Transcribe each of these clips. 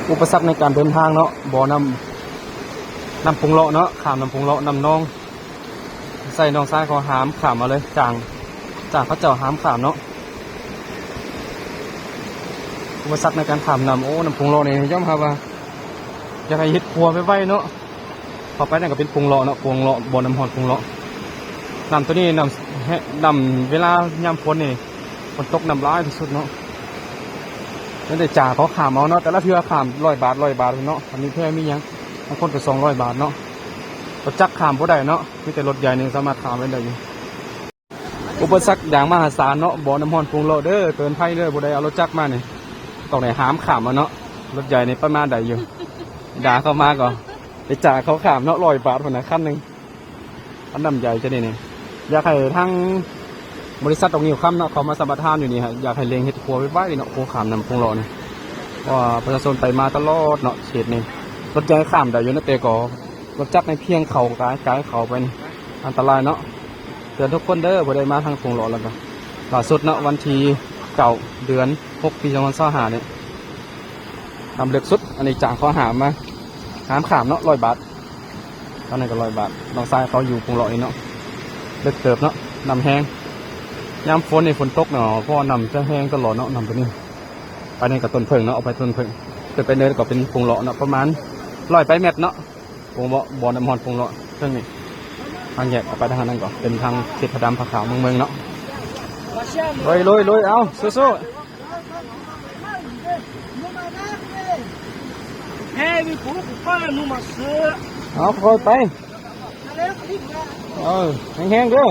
ອຸປະສັກໃນການເດີນທາງເນາະ ບໍ່ນ້ຳ ນ້ຳປຸງເລາະເນາະ ຂ້າມນ້ຳປຸງເລາະ ນ້ຳໜອງ ໃຊ້ນ້ອງຊາຍເຂົາຫາມຂ້າມເອົາເລີຍ ຈ້າງ ຈ້າງເຂົາເຈົ້າຫາມຂ້າມເນາະ. ອຸປະສັກໃນການຂ້າມນ້ຳ ໂອ້ ນ້ຳປຸງເລາະນີ້ຍອມຮັບວ່າ ຢາກໃຫ້ເຮັດຂົວໄວໆເນາະ. ເຂົ້າໄປນັ້ນກໍເປັນປຸງເລາະເນາະ ປຸງເລາະ ບໍ່ນ້ຳຮ້ອນປຸງເລາະ. ນ້ຳໂຕນີ້ນ້ຳແຮ- ນ້ຳເວລາຍາມຝົນນີ້ ຝົນຕົກນ້ຳຫຼາຍທີ່ສຸດເນາະ. ແລ້ວໄດ້ຈ້າງເຂົາຂ້າມເອົາເນາະ ແຕ່ລະເທື່ອຂ້າມຮ້ອຍບາດ ຮ້ອຍບາດເນາະ. ອັນນີ້ແພມີຫຍັງ ບາງຄົນກໍສອງຮ້ອຍບາດເນາະ. ລົດຈັກຂ້າມບໍ່ໄດ້ເນາະ ມີແຕ່ລົດໃຫຍ່ນີ້ສາມາດຂ້າມໄປໄດ້ຢູ່. ອຸປະສັກຢ່າງມະຫາສານເນາະ ບໍ່ນ້ຳຮ້ອນປຸງເລາະເດີ ເຕືອນໄພເດີ ຜູ້ໃດເອົາລົດຈັກມານີ້ ຕ້ອງໄດ້ຫາມຂ້າມເອົາເນາະ. ລົດໃຫຍ່ນີ້ປະມານໃດຢູ່ ດ່າເຂົ້າມາກໍໄດ້ຈ່າຍເຂົາຂ້າມເນາະ ຮ້ອຍບາດພຸ້ນນະ ຄັນໜຶ່ງ ຄັນນ້ຳໃຫຍ່ຈະນີ້ນີ້. ຢາກໃຫ້ທາງບໍລິສັດດອກງິ້ວຄຳເນາະ ເຂົາມາສຳປະທານຢູ່ນີ້ ຢາກໃຫ້ເລັ່ງເຮັດຂົວໄວໆເນາະ ຂົວຂ້າມນ້ຳປຸງເລາະນີ້ ເພາະວ່າປະຊາຊົນໄປມາຕະຫຼອດເນາະ ເຂດນີ້ ລົດໃຫຍ່ຂ້າມໄດ້ຢູ່ນະ ແຕ່ກໍລົດຈັກໃນພຽງເຂົ້າກາຍ ກາຍເຂົ້າໄປນີ້ ອັນຕະລາຍເນາະ. ເຕືອນທຸກຄົນເດີ ຜູ້ໃດມາທາງປົງເລາະ ແລ້ວກໍລ່າສຸດເນາະ ວັນທີເກົ້າ ເດືອນຫົກ ປີສອງພັນຊາວຫ້ານີ້ ນ້ຳເລິກສຸດ ອັນນີ້ຈ້າງເຂົາຫາມມາ ຫາມຂ້າມເນາະ ຮ້ອຍບາດ ອັນນັ້ນກໍຮ້ອຍບາດ. ນ້ອງຊາຍເຂົາຢູ່ປົງເລາະນີ້ເນາະ ເລິກເຕີບເນາະ ນ້ຳແຮງ ຍາມຝົນນີ້ ຝົນຕົກເນາະ ເພາະວ່ານ້ຳຈະແຮງຕະຫຼອດເນາະ ນ້ຳຕົວນີ້. ໄປນີ້ກໍຕົ້ນເຜິ້ງເນາະ ເອົາໄປຕົ້ນເຜິ້ງ ຂຶ້ນໄປເນີນກໍເປັນປົງເລາະເນາະ ປະມານຮ້ອຍປາຍແມັດເນາະ. ປົງເລາະ ບໍ່ນ້ຳຮ້ອນປົງເລາະເທິງນີ້ ທາງແຍກອອກໄປທາງນັ້ນກໍເປັນທາງເຂດຜາດຳຜາຂາວເມືອງເມືອງເນາະ. ລຸຍ ລຸຍ ລຸຍ ເອົາ ສູ້ໆ ເອົາ ຄ່ອຍໄປ ເອີ ແຮງໆເດີ.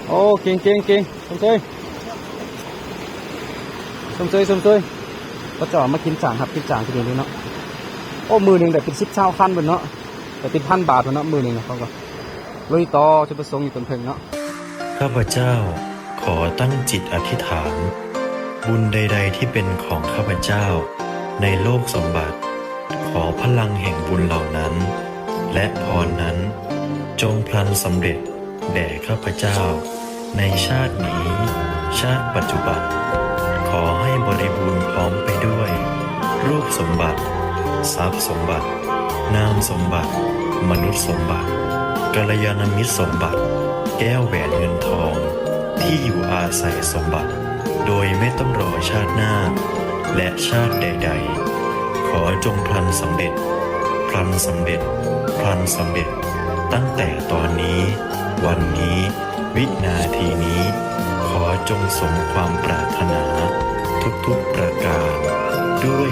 ໂອ້ ເກັ່ງໆໆ ຊົມເຊີຍ ຊົມເຊີຍ ຊົມເຊີຍ. ເຂົາເຈົ້າມາກິນຈ້າງ ຮັບກິນຈ້າງທີ່ນີ້ເລີຍເນາະ. ໂອ້ ມື້ໜຶ່ງໄດ້ເປັນສິບຊາວຄັນພຸ້ນເນາະ ໄດ້ເປັນພັນບາດພຸ້ນເນາະ ມື້ໜຶ່ງນະ. ເຂົາກໍລຸຍຕໍ່ຈຸດປະສົງຢູ່ຕົ້ນເຜິ້ງເນາະ. ຂ້າພະເຈົ້າຂໍຕັ້ງຈິດອະທິຖານ ບຸນໃດໆທີ່ເປັນຂອງຂ້າພະເຈົ້າໃນໂລກສົມບັດ ຂໍພະລັງແຫ່ງບຸນເຫຼົ່ານັ້ນ ແລະ ພອນນັ້ນ ຈົ່ງພລັນສຳເລັດແດ່ຂ້າພະເຈົ້າໃນຊາດນີ້ ຊາດປັດຈຸບັນ. ຂໍໃຫ້ບໍລິບູນພ້ອມໄປດ້ວຍ ຮູບສົມບັດ, ຊັບສົມບັດ, ນາມສົມບັດ, ມະນຸດສົມບັດ, ກັນລະຍານະມິດສົມບັດ, ແກ້ວແຫວນເງິນທອງ, ທີ່ຢູ່ອາໄສສົມບັດ ໂດຍໄມ່ຕ້ອງລໍຊາດໜ້າ ແລະ ຊາດໃດໆ. ຂໍຈົ່ງພລັນສຳເລັດ, ພລັນສຳເລັດ, ພລັນສຳເລັດ, ຕັ້ງແຕ່ຕອນນີ້, ວັນນີ້, ວິນາທີນີ້, ຂໍຈົ່ງສົມຄວາມປາດຖະໜາທຸກໆປະການ ດ້ວຍ